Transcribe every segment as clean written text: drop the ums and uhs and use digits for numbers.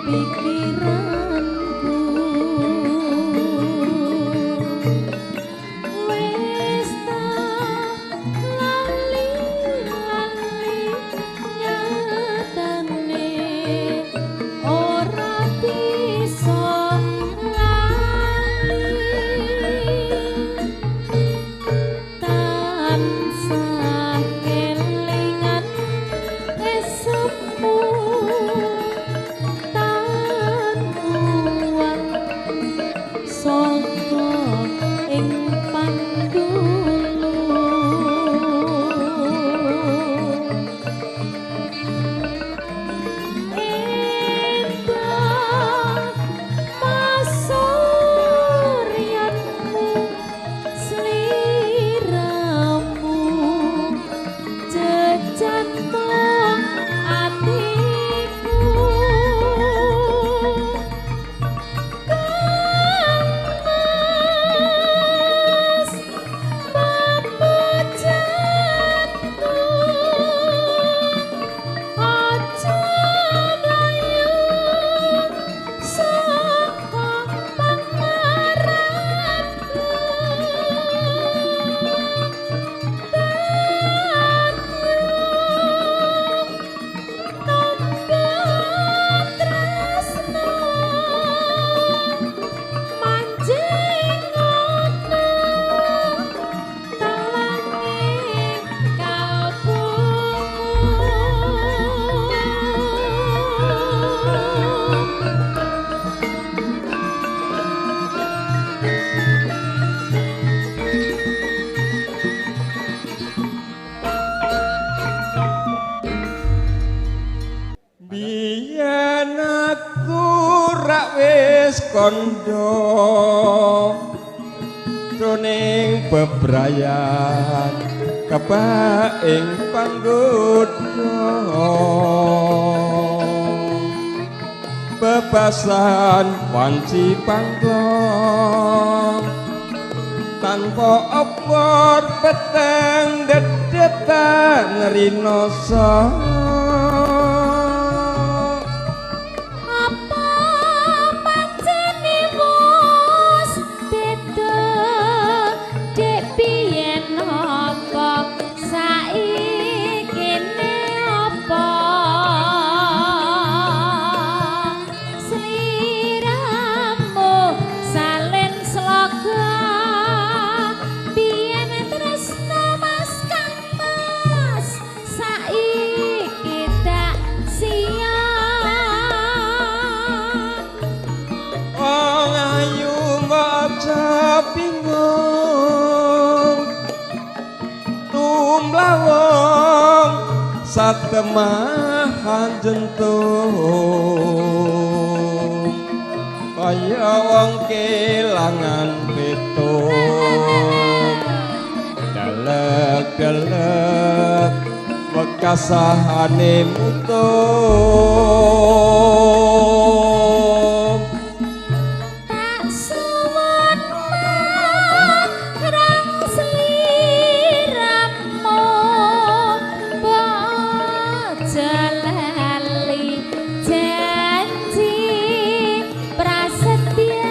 pikiranku wis tak lali lali nyatane ora bisa lali tansah kelingan esemu tan uwal saka ing pandulu endah pasuryanmu sliramu jejantung atiku Kang Mas papujanku aja mlayu saka pangarepku tandha tresno manjing ana talanging kalbuku. Biyen aku rak wis kandha jroning bebrayan kebak ing panggoda bebasan wanci pangklong tanpa opor peteng dedetan rinoso. Apa pancene wis beda dek biyen apa saiki ne apa sliramu salin sloga biyen tresno Mas Kang Mas saiki tak siap. Wong ayu maca bingung tumlawong satemahan jentung kaya wong kelangan pitung delek-delek wekasahane mutung. Tak suwun marang sliramu aja lali janji prasetyaku.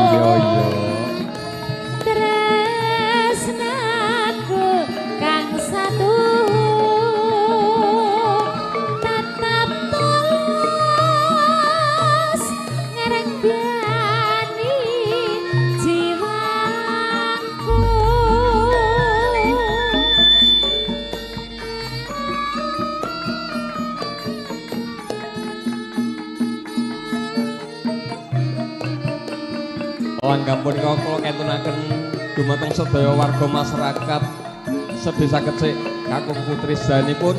Iya iya. Tresnaku kang satu tetap tulus ngrenggani jiwaku. Langgam punika kula kentunaken dumateng sedaya warga masyarakat sedesa Kecik kakung putri sedayanipun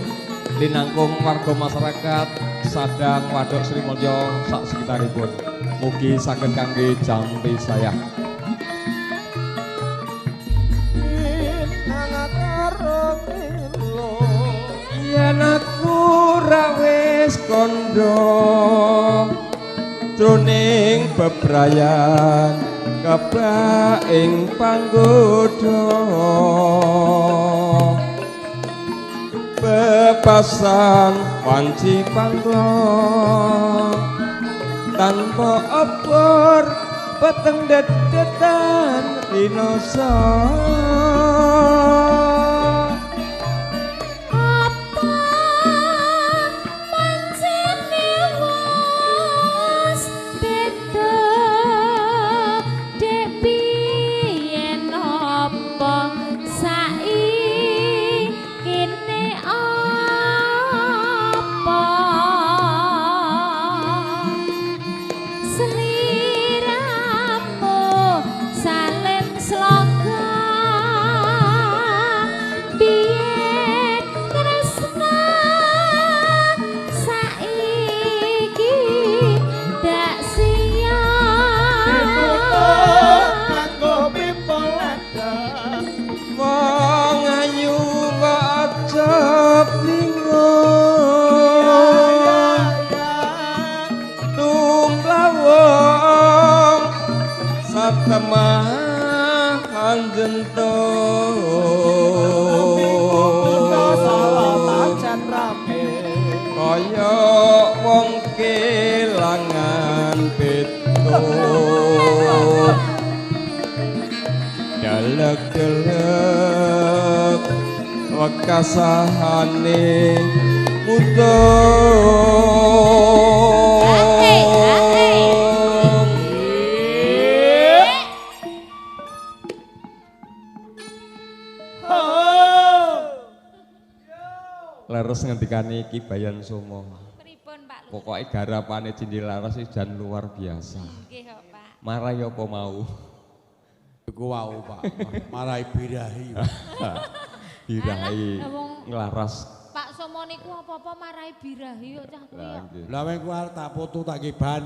linangkung warga masyarakat Sadang Waduk Srimulyo sak sekitaripun. Mugi saged kangge jampi sayah. Yen aku ra wis kandha jroning bebrayan kebak ing panggoda Lepasan wanci pangklong tanpa obor peteng dedetan rinoso. Apa pancene wis beda dek biyen apa saiki kene apa sliramu salin sloga biyen tresna saiki dak siap Kanggo pipa ladang. Wong ayu kok aja bingung tumlawong satemah anjentung Pancen rame. Kaya wong kelangan pitung delek-delek wekasahane mutung. Leres ngendikane Ki Bayan Somo. Pripun Pak Lurah? Pokoke garapane Cindhe Laras iki jan luar biasa. Nggih kok Pak. Marai apa mau? Iku wau Pak, marai birahi. Birahi Alah, wong- nglaras. Pak Somo niku apa-apa marai birahi kok cah kuwi Lah kok. nggih. Lah weng ku arep tak foto tak kiban.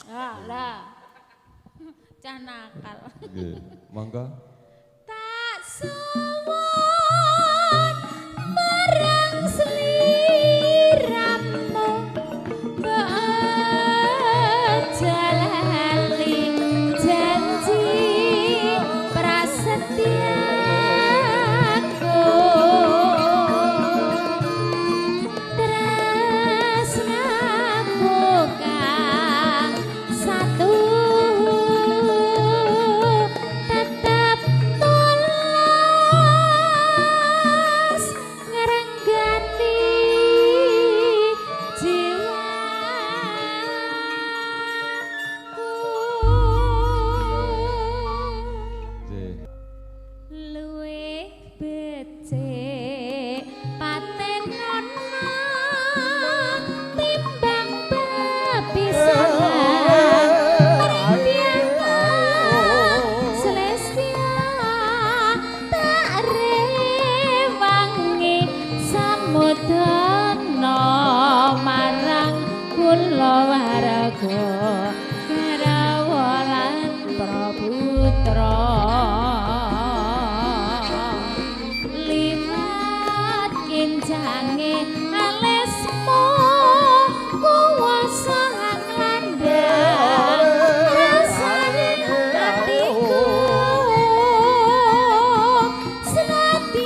Ah, lah. Cah nakal. Nggih. Monggo. Tak suwun marang sliramu mbok aja lali janji prasetyaku tresnaku kang satu tetep tulus ngrenggani jiwaku. Nggih. Luwih becik patenono timbang bepisahan mripyang celestia tak rewangi samudana marang kulawarga garwa lan praputra liwat kincange alismu kuwasa nglandang rasane atiku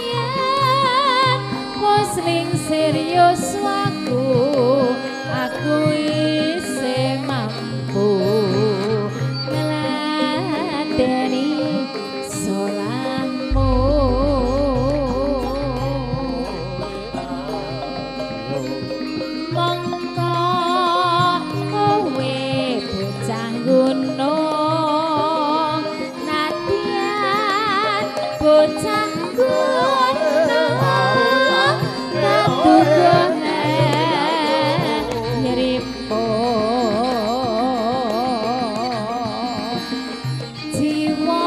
senadyan musling serius waku aku isih mampu ngladeni solahmu. Mongko kowe bocah gunung nadyan bocah gunung katuguhe nyripo jiwa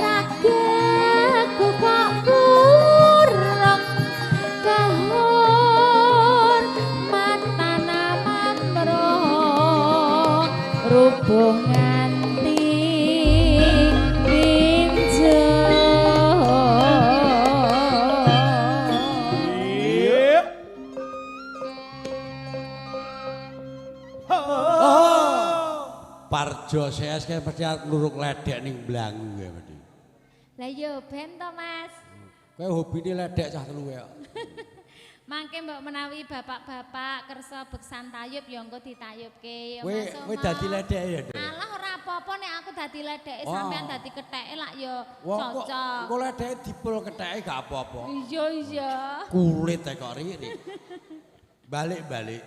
ragaku kok kurang kahormatan amamro rubuh nganti pinjo. Parjo CS kae mesti arep ngluruk ledek ning Blangu kae mesti. Lah yo ben to Mas. Kowe hobine ledek cah telu ya. Mangke mbok menawi bapak-bapak kersa beksan tayub ya engko ditayubke ya Kowe Mas. kowe dadi ledek ya, Dek. Alah ora apa-apa nek aku dadi ledeke Wah. sampean dadi ketheke lak ya Wong kok cocok. engko ledeke dipul ketheke gak apa-apa. Iya iya. Kulit e kok riri. Balik-balik.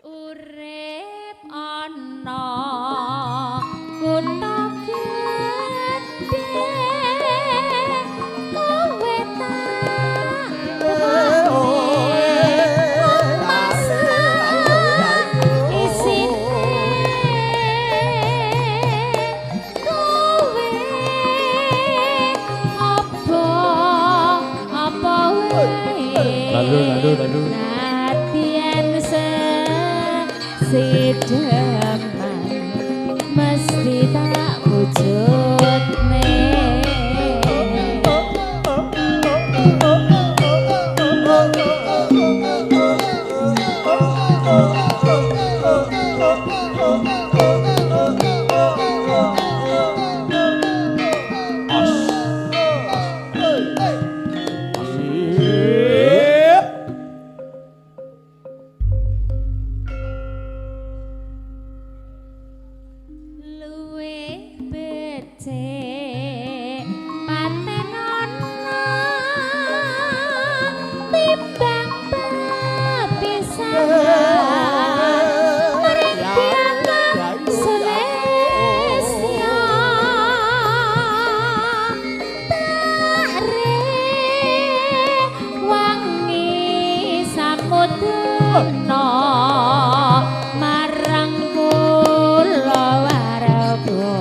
Urip ana kutha gedhe kowe tak masak isine kowe apa apa wae Lalu lalu lalu. Latihan sesideman mesti tak wujudne. Luwih becik paten ana timbang pepisahan maring biang Sulesya tak rewangi samudana marang kula warga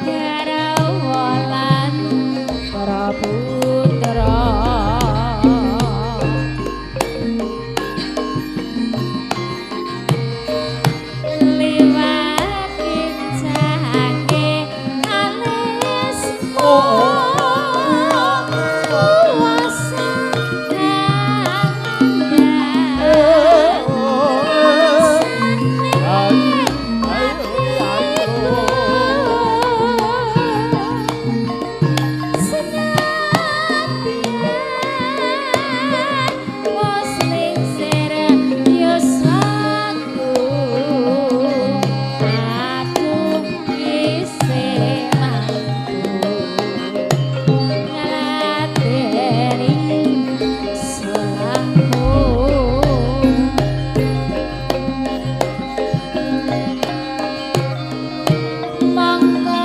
garwa lan para putra. Liwat kincake alismu kuwasa Monggo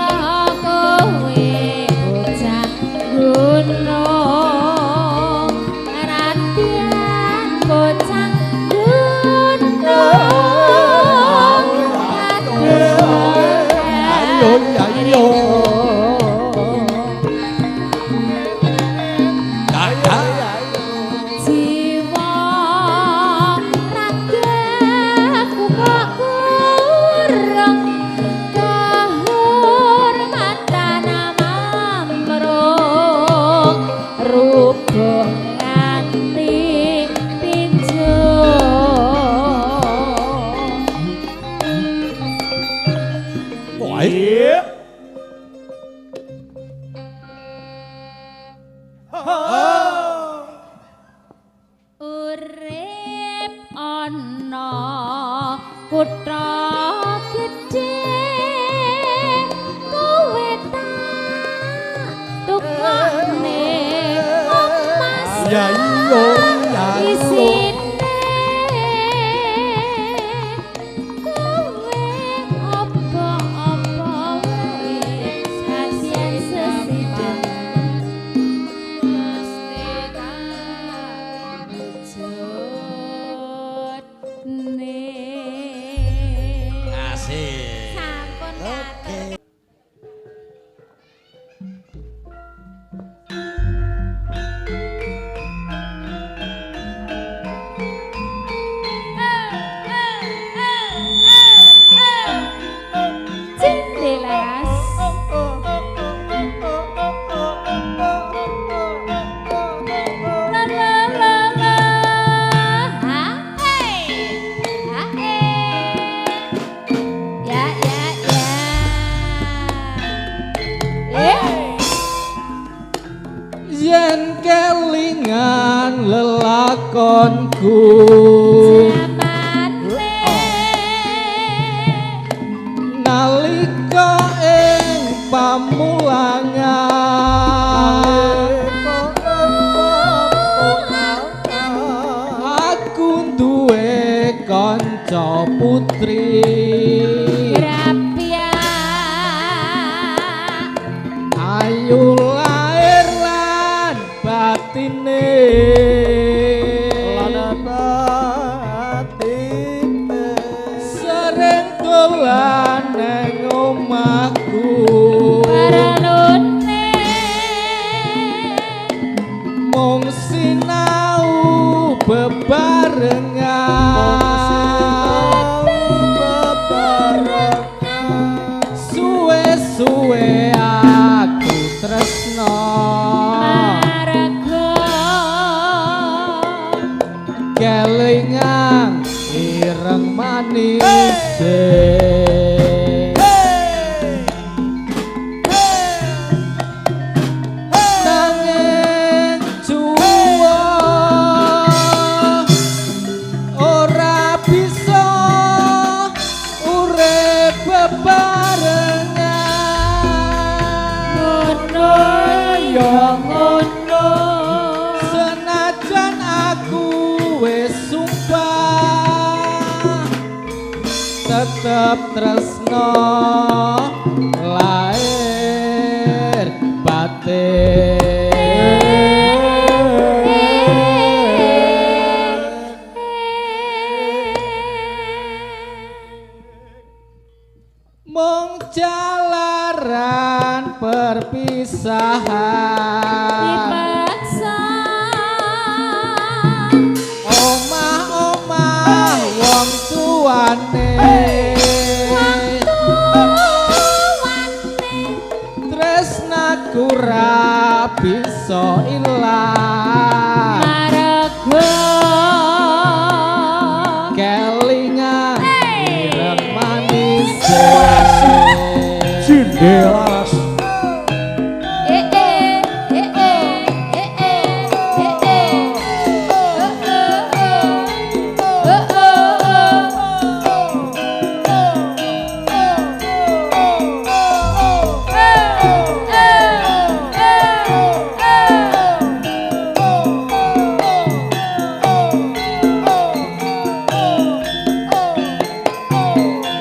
kowe bocah gunung Radian bocah gunung. Ayo ayo. Dadah. Jiwa ragaku kok kurang kahormatan amrung rubuh nganti pinjung. Wah, iya. Urip ana kutha gedhe kowe tak tukokne emas Ya iya, ya iya. isine kowe apa-apa wae kasihan sesideman mesti tak wujudne. Asik. Sampun katur. Cindelas. La la la la. Ha hey. Ha hey. Ya. nggonku Jamane nalika ing pamulangan aku duwe kanca putri Grapyak ayu lair lan batine sering dolan nang omahku Paralone mung sinau bebarengan suwe-suwe aku tresno Marga kelingan ireng manis. Nanging cuwa ora bisa urip bebarengan. Ngono ya ngono Senajan aku wis sumpah tetep tresno lahir batin. Mung jalaran perpisahan Dipaksa omah-omah wong tuane tuwane tresnaku ra bisa ilang Marga kelingan ireng manis. Jindelas Eh eh eh eh eh eh eh eh Oh oh oh oh oh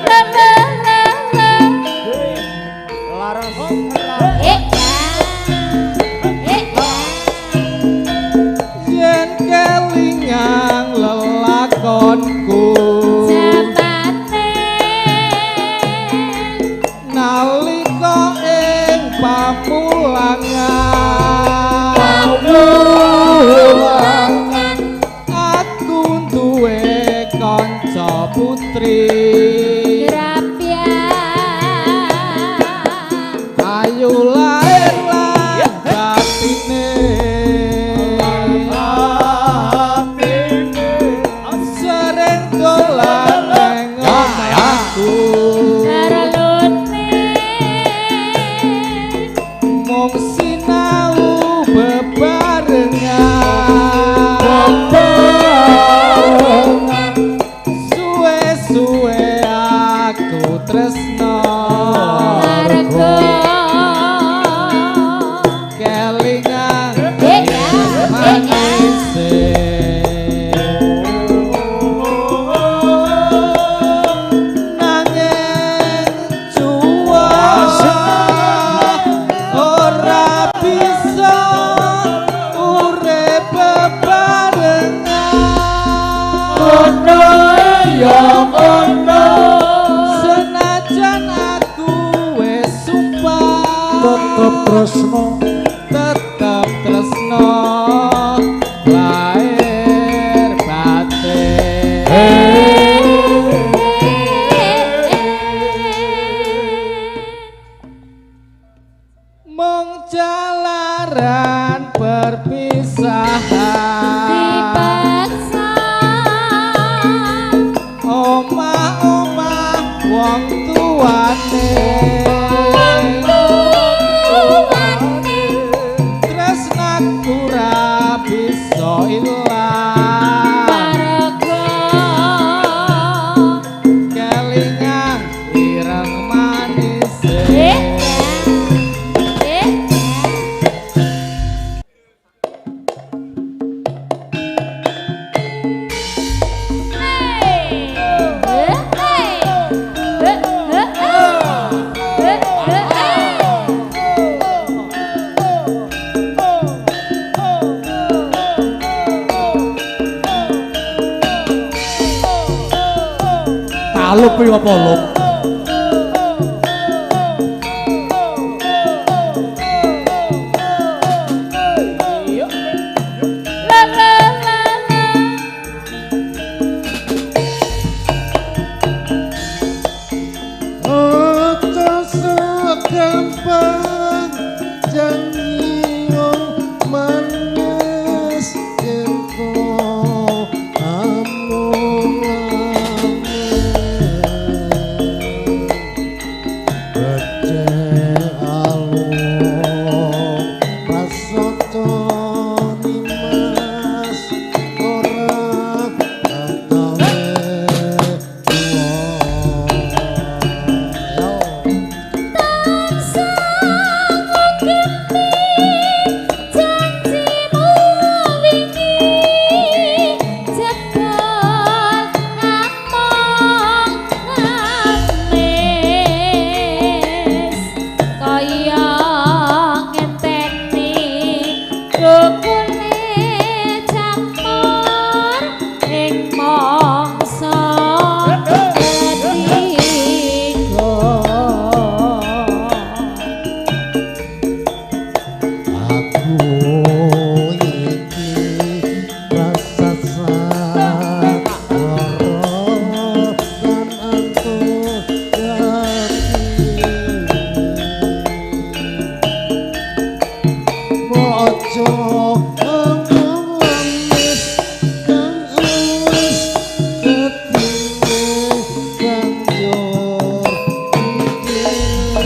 La la la la. Eh ya. Eh ya. Yen kelingan lelakonku Jamane nalika ing pamulangan aku duwe kanca putri Grapyak ayu lair lan batine sering dolan nang omahku Paralone mung sinau bebarengan suwe-suwe Alup iki apa lup? La la la la. Aja segampang janji wong manis yen amung becek alung prasaja nimas ora gawe Janjimu wingi jebol among amis kaya ngenteni dukune jamur ing mangsa ketiga. Aku iki rasa lara lan antuk yakin. Ojo omong lamis kang wis ketine banjur dikes.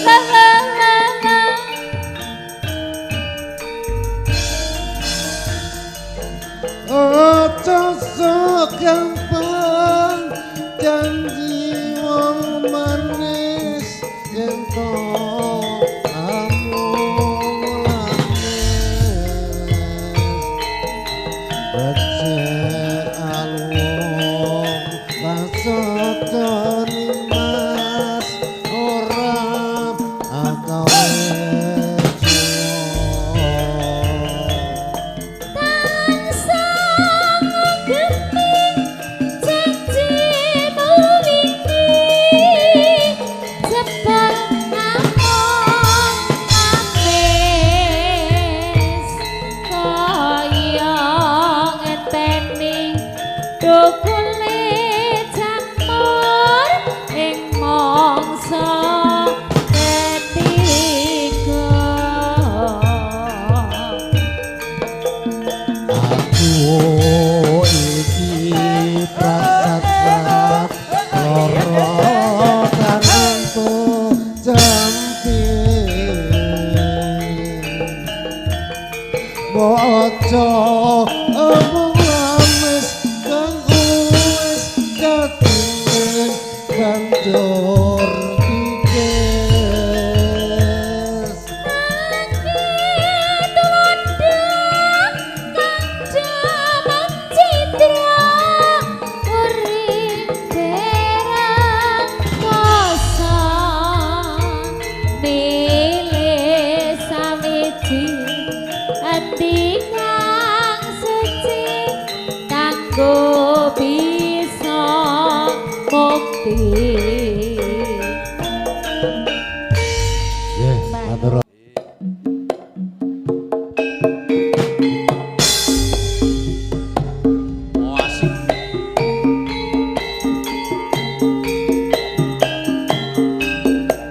La la la la. Aja segampang janji wong manis yen to amung lamis becek alung prasaja nimas ora akawe Janjimu wingi jebol among amis kaya ngenteni dukune jamur ing mangsa ketiga. Aku iki prasat lara lan entuk jampi. Aja omong lamis kang wis katine banjur dikes. Bisa mukti. Nggih, matur. Oh asik.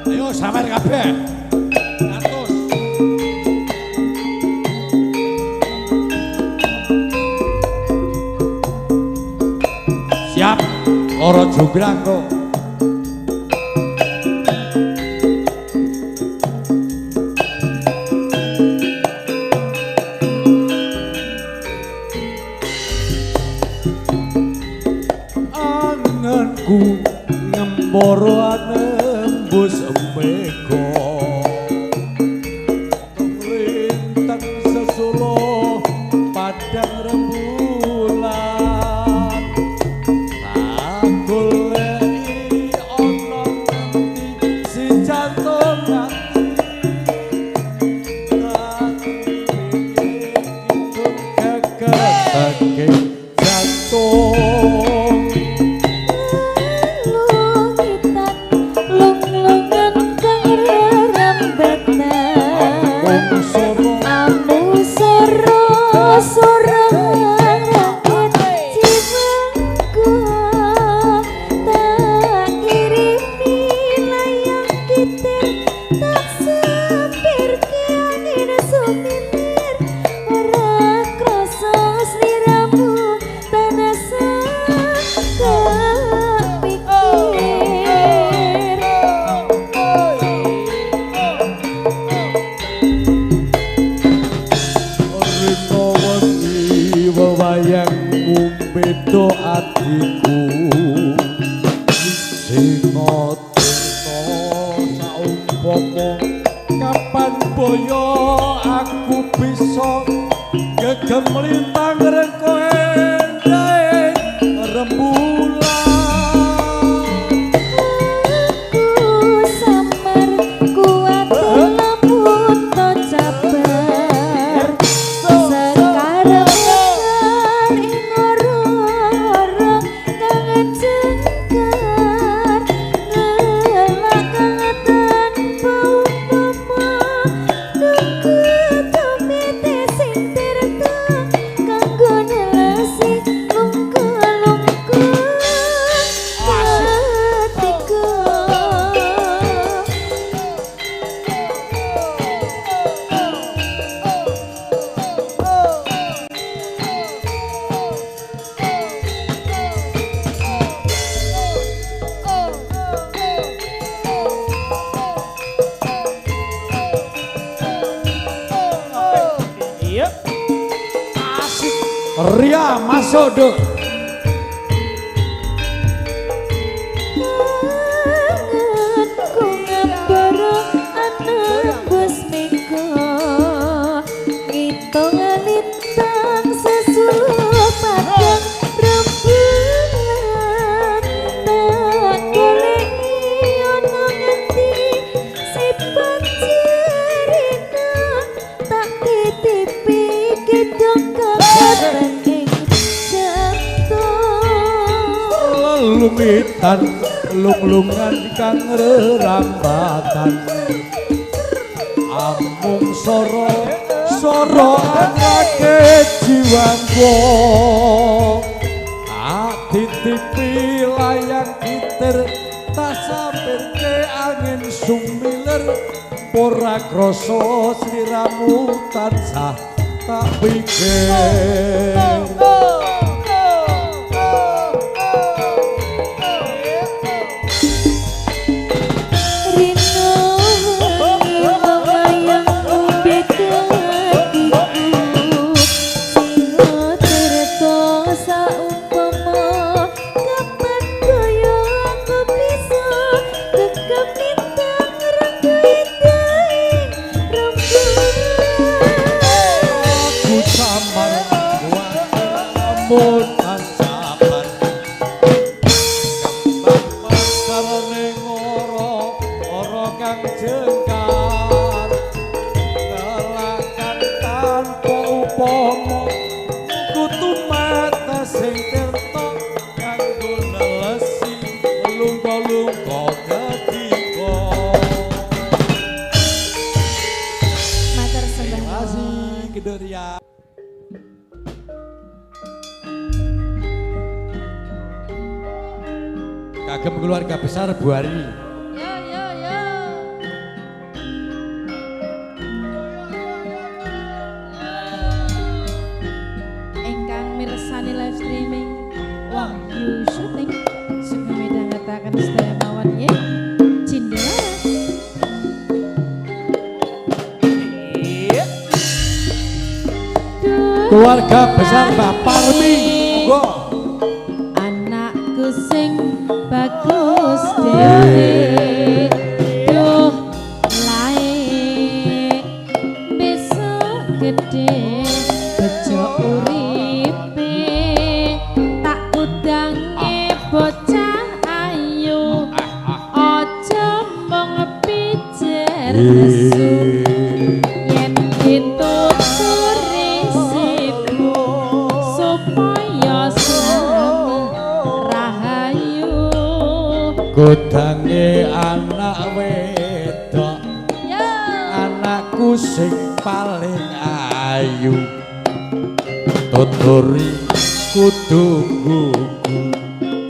Ayo sawer kabeh. Kabeh. 100. Siap, loro jograng kok. Anganku ngemboro nembus mega, lintang sesolo padang rembulan, tak goleki ana ngendi si jantung ati, tak pikir kidung gegeteke jantung. Beda atiku sing tirta saumpama kapan boyo aku bisa gegem lintang rengko endahe rembulan. Aku samar kuat lamun to cabar sekarang Ria masuk duk. Anganku ngembara anembus mega, ngitung lintang sesuluh padang rembulan, tak goleki ana ngendi sifat jerina, tak titipi kidung kabar ing jantung. Lelumitan lunglungan kang rerambatan, amung soro soro anake jiwangku, tak titipi layang kitir tak sampirke angin sumilir, ora krasa sliramu tansah tak pikir. Kagem keluarga besar Bu Ari. Yo yo yo. syuting sugeng midhangetaken sedaya mawon nggih. Cindelas. Keluarga besar Mbah Parmi, monggo. Anakku sing bagus dhewe, duh lae besok gedhe bejo uripe, tak udange bocah ayu, aja mung pijer nesu yen dituturi siku supaya slamet rahayu. Godange anak wedok, Yo. Anakku sing paling ayu, tuturi kudu nggugu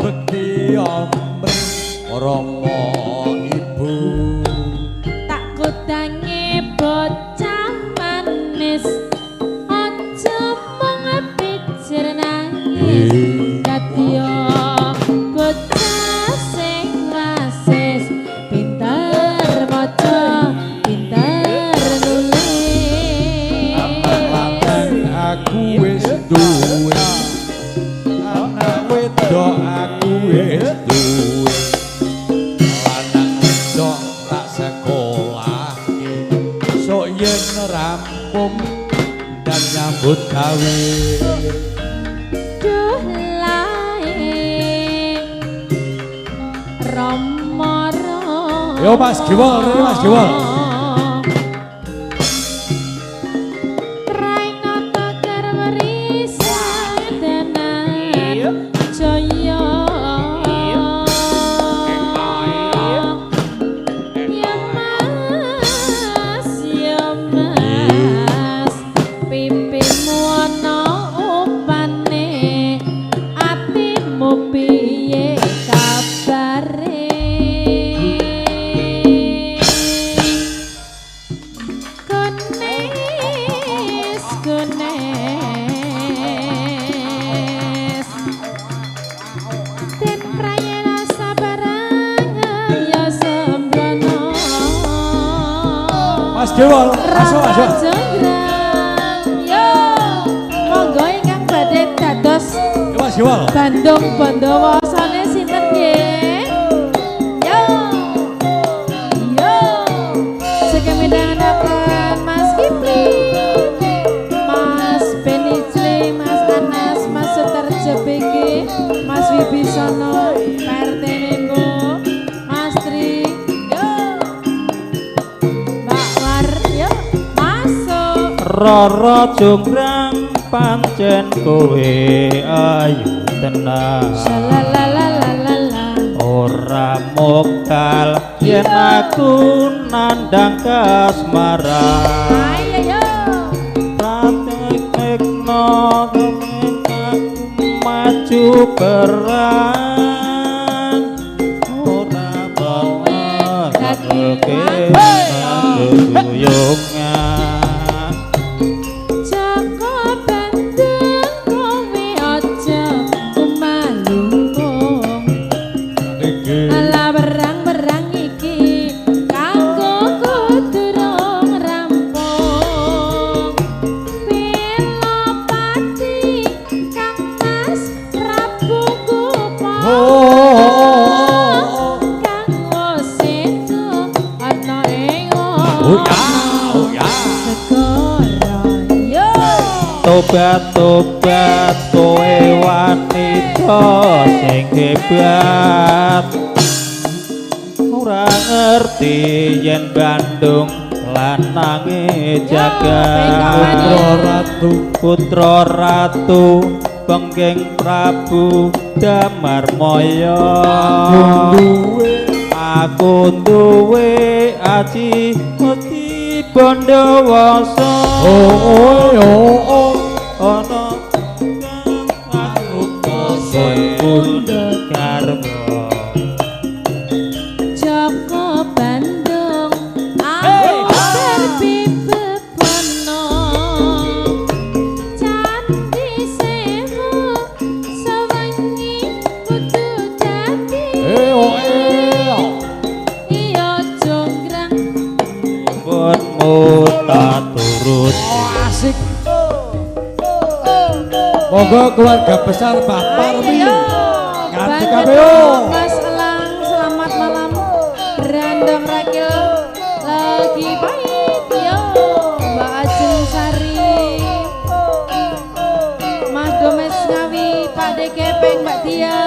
bekti omri rama ibu. Tak kudange bocah manis, aja mung pijer nangis, dadi bocah sing wasis, pinter maca pinter nulis. Lanang aku wis duwe, anak wedok aku wis duwe, lanang wedok tak sekolahke, sok yen rampung dan nyambut gawe. Duh lae Rama Rama. Yo Mas Giwol, rene Mas Giwol. Trainata karwari sadenan jaya. Ya Mas, ya Mas, pipimu ana upane, atimu piye kabare? Kunis, kunis, den prayana sabarang ya sembrono. Mas Giwol, masuk masuk. Jonggrang, yo, monggo ingkang badhe dados Yo Mas Giwol. Bandung Bondowasane sinten nggih? Yo. Yo. Sugeng midhangetaken Mas Kipli, Mas Beni Cli, Mas Anas, Mas Sutarjo BG, Mas Wibisono, Pak RT Memo, Mas Tri, yo. Mbak War, yo, masuk. Rara Jonggrang pancen kowe ayu tenan, Shalalalalala. Ora mokal yen aku nandang kasmaran. Ayo yo. Pratekno aku maju perang, ora bener Dadi keguyungan. Jaka Bandung kowe aja kumalungkung. Ala berang-berang iki kanggo kudurung rampung. Pilopati Kang Mas Prabu Kupa. Kang Seto ana ing Oh ya, oh ya. Segara yo. Tobat tobat kowe wanita sing hebat, ora ngerti yen Bandung lanange jagat. Putra Ratu, Putra Ratu Pengging Prabu Damarmaya, duwe aku duwe aji wedi Bondowasa. Oh oh oh oh. Ana kang arupa bunda garwa. Jaka Bandung aku derbi bebono, Candi Sewu sewengi kudu Monggo keluarga besar Mbah Parmi. Ayo. Nganti Bang kabeh yo. Mas Elang, selamat malam. Brandong Rakil lagi pahit yo. Mbak Ajeng Sari, Mas Domes Ngawi, Pak Dekepeng, Mbak Tia.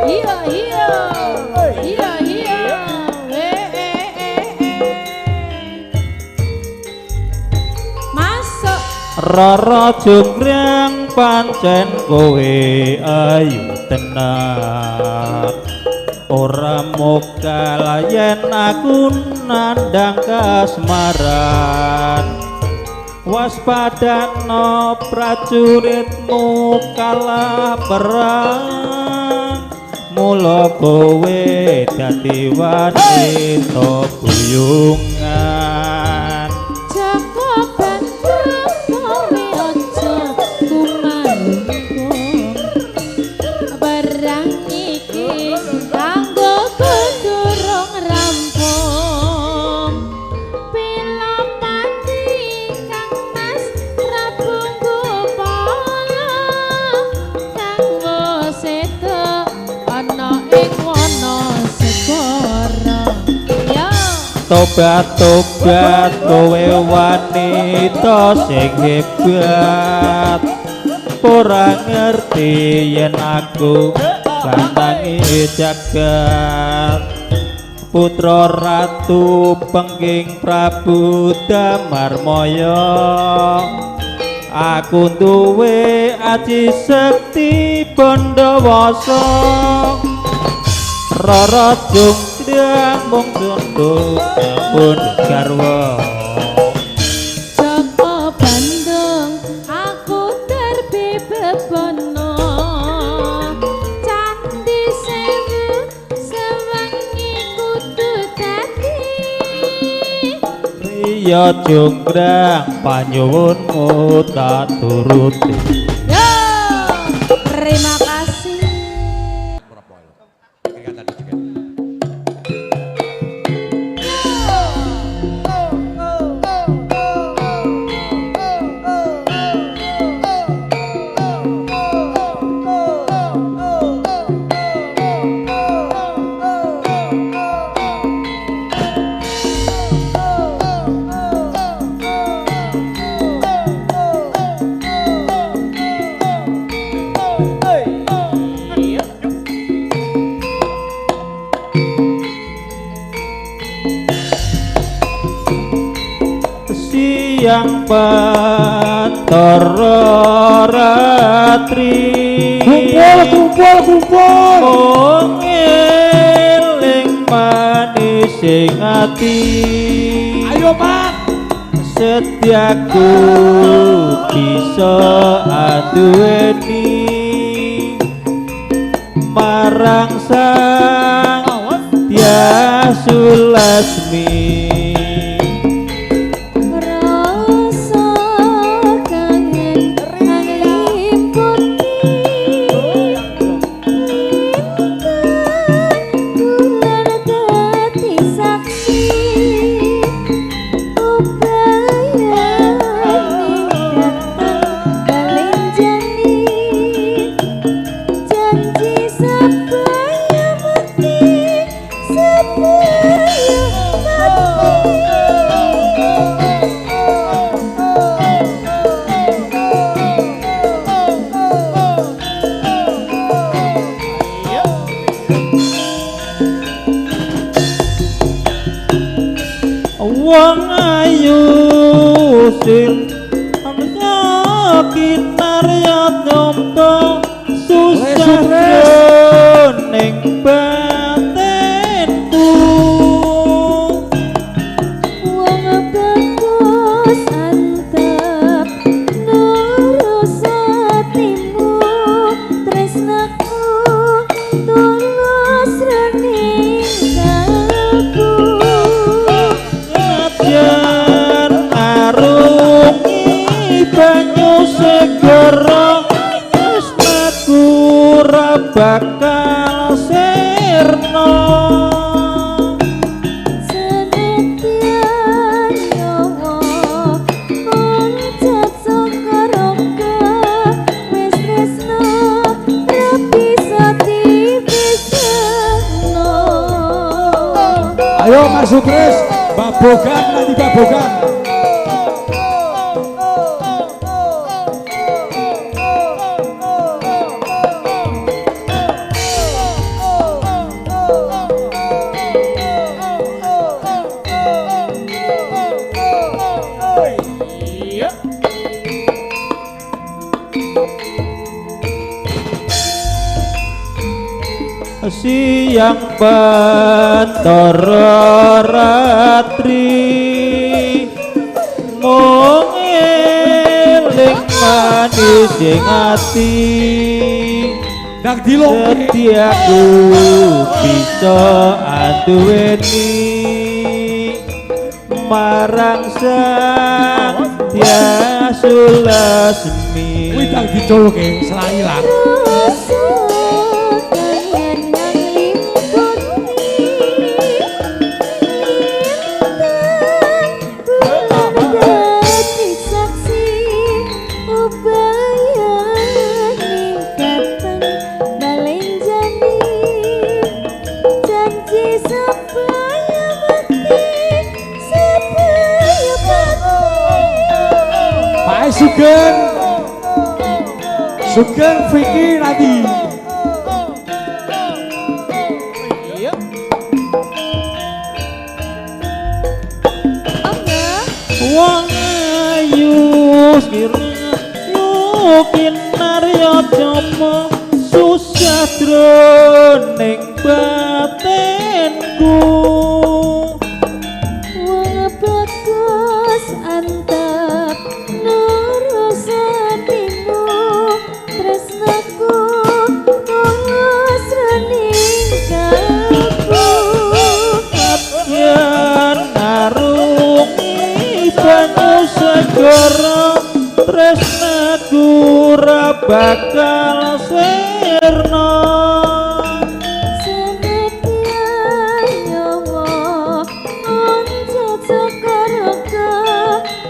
Iya iya iya iya. Masuk. Rara jonggrang pancen kowe ayu tenan. Ora mokal yen aku nandang kasmaran. Waspadano prajuritmu kalah perang. Mula kowe dadi wanita buyungan. Jaka Bandung kowe aja kumalungkung. Perang iki kanggo kudurung rampung. Pilopati Kang Mas Prabu Gupala kang wis sedo ana ing wana segara. Ya. Tobat tobat kowe wanita sing hebat. Ora ngerti yen aku bantangi jagat. Putra Ratu Pengging Prabu Damarmaya. Aku duwe aji sekti Bandawasa. Rara jonggrang mung tunduk ampun garwa. Jaka Bandung aku darbi bebono. Candi Sewu sewengi kudu dadi. Riya jonggrang panyuwunmu tak turuti. Yo, terima kasih. Siang Bathara Ratri. Kumpul kumpul kumpul. Mung eling manis sing ati. Ayo Pak. Setiaku bisa aduweni marang sang Dyah Sulasmi. Rasa kangen kang liputi lintang bulan dadi saksi upayane datang kalenjani janji sebaya mati sebaya mati. Wong ayu sing kinarya nyampa susah jroning batinku. Wong bagus antep nurus atimu tresnaku tulus rening kalbu. Najan arungi banyu segara tresnaku ra bakal sirna. Ayo Mas Sutris, Babogan nanti Babogan. Siang bantara ratri mung eling manis ing ati Nang dilongke. Setiaku bisa anduweni marang Sang Dyah Sulasmi. Kuwi ndang diculke selak ilang. Sugeng, Sugeng Vicky nanti. Wong ayu sirna kinarya japa susah jroning batinku. Wong bagus antep nurusatimu tresnaku tulus rening kalbu. Yen arungi banyu segara tresnaku ora bakal sirna. Senadyan nyawa oncat saka raga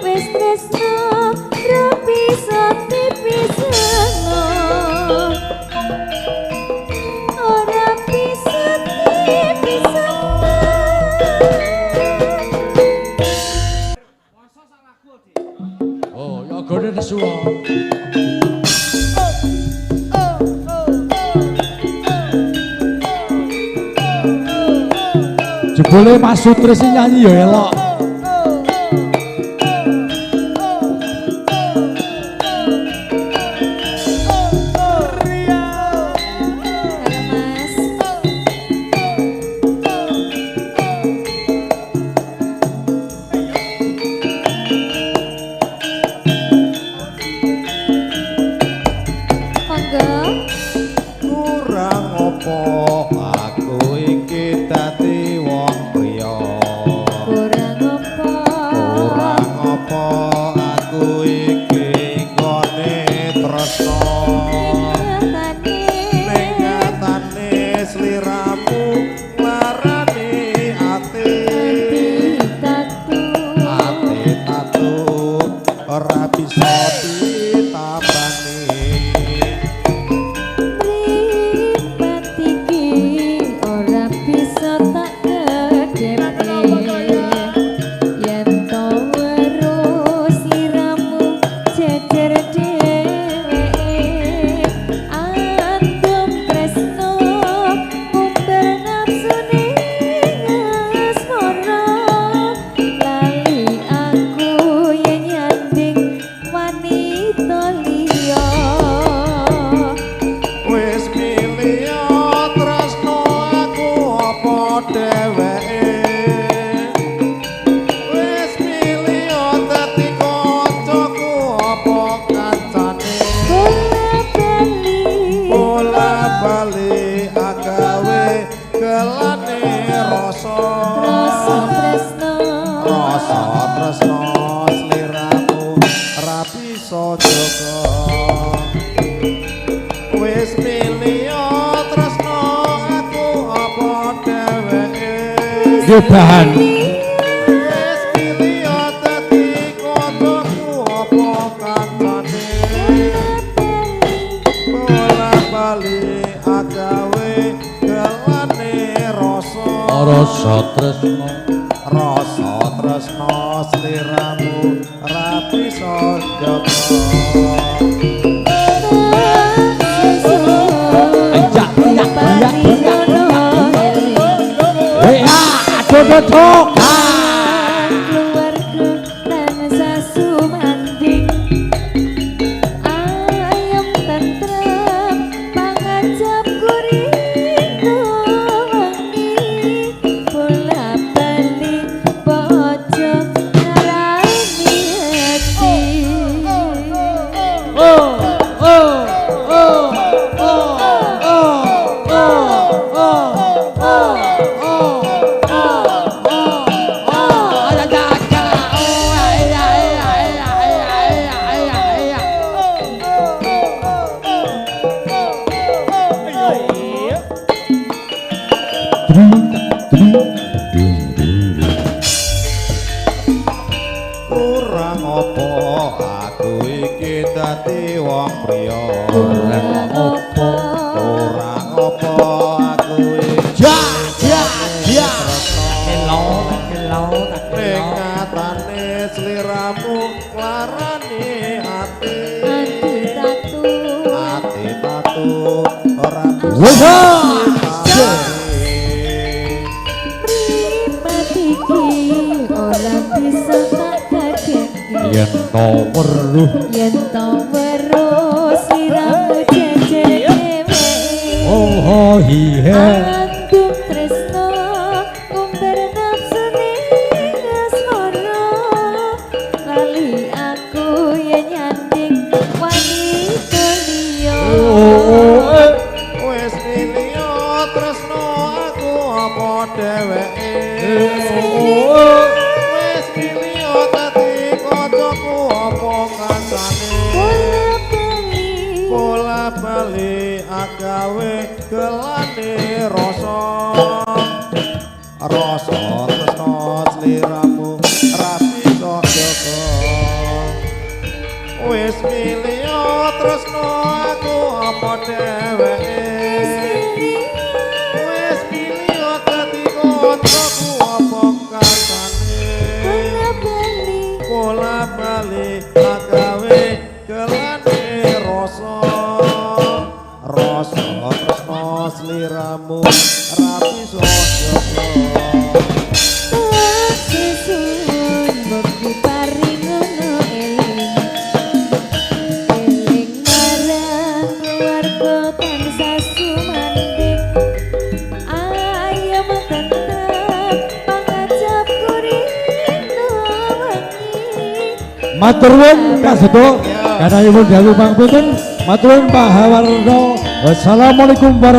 wis tresna ra bisa dipisahno. Ora bisa dipisahno. Oh, yogane nesu. Jebule Mas Sutris iki nyanyi ya elok. Halo Mas. Monggo. Kurang opo aku iki dadi wong priya. Kurang opo? Kurang opo aku iki nggone tresno. Nyatane. Ning nyatane sliramu nglarani ati. Tatu. Ati tatu ora bisa ditambani. Mripat iki ora bisa tak kedhepe. Yen to weruh sliramu jejer dheweke. Andum tresno mumber nafsune asmara. Lali aku yen nyanding wanita liya. Wis milih tresno aku apa dheweke. Wis milih dadi kancaku apa kancane. Bola bali. Bola bali agawe gelane rasa. Rasa tresno. Rasa tresno sliramu ra bisa jaga. Wis milih tresno aku apa dheweke. Nggih bahan. Wis milih dadi kancaku apa kancane. Bola bali agawe gelane rasa. Rasa tresno, rasa tresno sliramu ra bisa jaga. Keluarga tansah sumanding, ayem tentrem pangajap kuring wengi, bola bali bojo ngarani ati. Oh oh oh oh oh oh oh oh oh oh oh oh. Ada ada. Oh iya iya iya iya iya iya. Kurang apa aku iki dadi wong priya, Kurang apa, kurang apa aku iki Ja ja ja. Kelo kelo ning ngatane sliramu nglarani ati. Ati tatu, Ati tatu ora bisa Wah. ditani. Mripat iki ora bisa tak dadeki. Yen to weruh, Yen to weruh sliramu jejer dheweke. Oh oh hi he. Andung tresno ngumbar nafsune asmara, lali aku yen nyanding wanita liya. Oh eh. Wis niliya tresno aku apa dheweke, wis niliya dadi kancaku apa kancane, Bola bali, bola bali agawe gelane rasa, rasa tresno sliramu ra bisa jaga. Wis niliya tresno aku apa dheweke, wis niliya dadi kancaku apa kancane, bola bali, bola bali agawe gelane rasa, rasa tresno sliramu ra bisa jaga. Tak sesuwun bekti paringono eling, eling marang keluarga tansah sumanding, ayem tentrem pangajap kuring wengi. Matur nuwun Kak Seto. Kathahipun dalu pangapunten. Matur nuwun Pak Hawarno. Wassalamualaikum warahmatullahi.